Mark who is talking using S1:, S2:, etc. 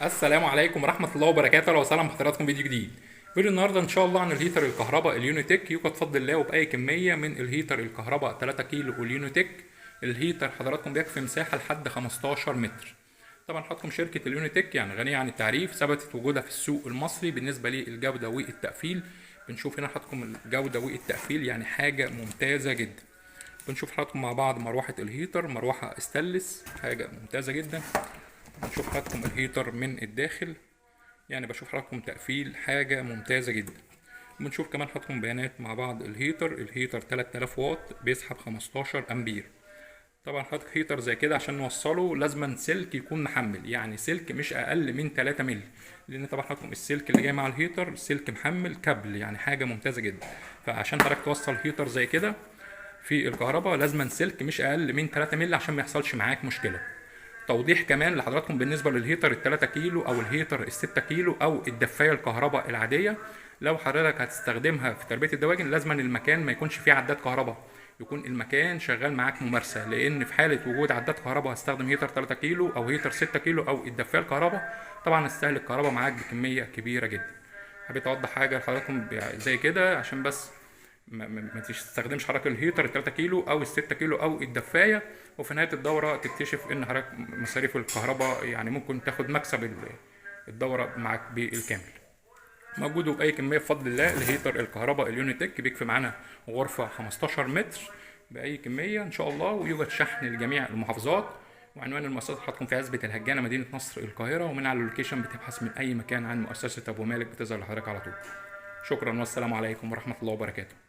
S1: السلام عليكم ورحمة الله وبركاته. اهلا وسهلا بحضراتكم فيديو جديد. فيديو النهارده ان شاء الله عن ال heater الكهرباء اليونيتك. يوجد بفضل الله وباي كمية من ال heater الكهرباء 3 كيلو اليونيتك. ال heater حضراتكم بيكفي مساحة لحد 15 متر. طبعا حضراتكم شركة اليونيتك يعني غنية عن التعريف، ثبتت وجودها في السوق المصري بالنسبة للجودة والتقفيل. بنشوف هنا حضراتكم الجودة والتقفيل يعني حاجة ممتازة جدا. بنشوف حضراتكم مع بعض مروحة ال heater، مروحة استانلس، حاجة ممتازة جدا. بنشوف حضراتكم ال heater من الداخل، يعني بشوف حضراتكم تقفيل حاجة ممتازة جدا. بنشوف كمان حضراتكم بيانات مع بعض ال heater. ال heater 3000 واط بيسحب 15 امبير. طبعا حضرتك heater زي كده عشان نوصله لازما سلك يكون محمل، يعني سلك مش اقل من 3 مللي، لان طبعا حضراتكم السلك اللي جاي مع ال heater سلك محمل كابل، يعني حاجة ممتازة جدا. فعشان حضرتك توصل heater زي كده في الكهرباء لازما سلك مش اقل من 3 مللي عشان ما يحصلش معاك مشكلة. توضيح كمان لحضراتكم بالنسبة لل heater ال 3 كيلو او ال heater ال 6 كيلو او الدفايه الكهرباء العادية، لو حضرتك هتستخدمها في تربيه الدواجن لازما المكان ما يكونش فيه عداد كهرباء، يكون المكان شغال معاك ممارسة، لان في حاله وجود عداد كهرباء هستخدم heater 3 كيلو او heater 6 كيلو او الدفايه الكهرباء، طبعا هستهلك كهرباء معاك بكمية كبيرة جدا. حبيت اوضح حاجة لحضراتكم زي كده عشان بس ما تستخدمش حضرتك ال heater ال 3 كيلو او ال 6 كيلو او الدفايه، وفي نهاية الدورة تكتشف ان حضرتك مصاريف الكهرباء يعني ممكن تاخد مكسب الدورة معاك بالكامل. موجود باي كمية بفضل الله. ال heater الكهرباء اليونيتك بيكفي معانا غرفة 15 متر باي كمية ان شاء الله، ويوجد شحن لجميع المحافظات. وعنوان المؤسسة حضراتكم في عزبه الهجانه مدينة نصر القاهرة، ومن على ال location بتبحث من اي مكان عن مؤسسة ابو مالك بتظهر لحضرتك على طول. شكرا والسلام عليكم ورحمة الله وبركاته.